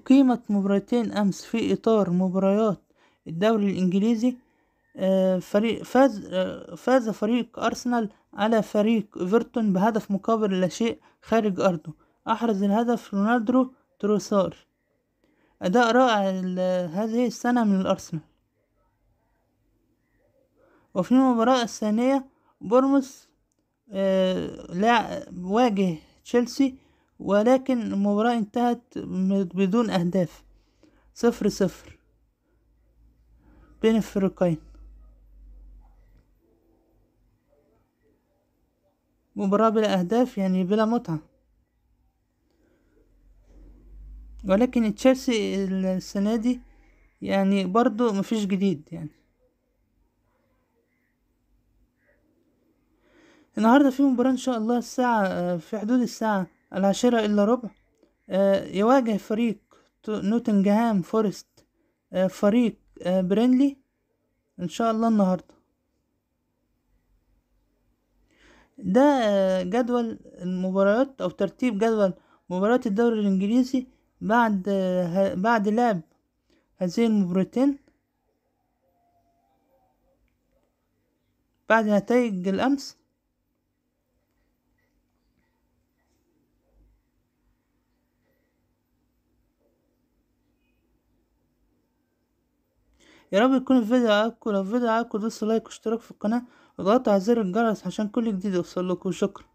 أقيمت مباراتين أمس في إطار مباريات الدوري الإنجليزي. فريق فاز فريق أرسنال على فريق إيفرتون بهدف مقابل لا شيء خارج أرضه. أحرز الهدف لياندرو تروسار. أداء رائع هذه السنة من الأرسنال. وفي المباراة الثانية بورنموث واجه تشيلسي، ولكن المباراة انتهت بدون أهداف، 0-0 بين الفريقين. مباراة بلا أهداف يعني بلا متعة. ولكن تشيلسي السنة دي برضو مفيش جديد. النهاردة في مباراة إن شاء الله في حدود الساعة العاشرة إلا ربع، يواجه فريق نوتنغهام فورست فريق برينلي إن شاء الله النهاردة. ده جدول المباريات أو ترتيب جدول مباريات الدوري الإنجليزي بعد لعب هذه المباراتين، بعد نتائج الأمس. يا رب يكون الفيديو عجبكم. لو الفيديو عجبكم دوسوا لايك واشتراك في القناة واضغطوا على زر الجرس عشان كل جديد يوصل لكم. وشكرا.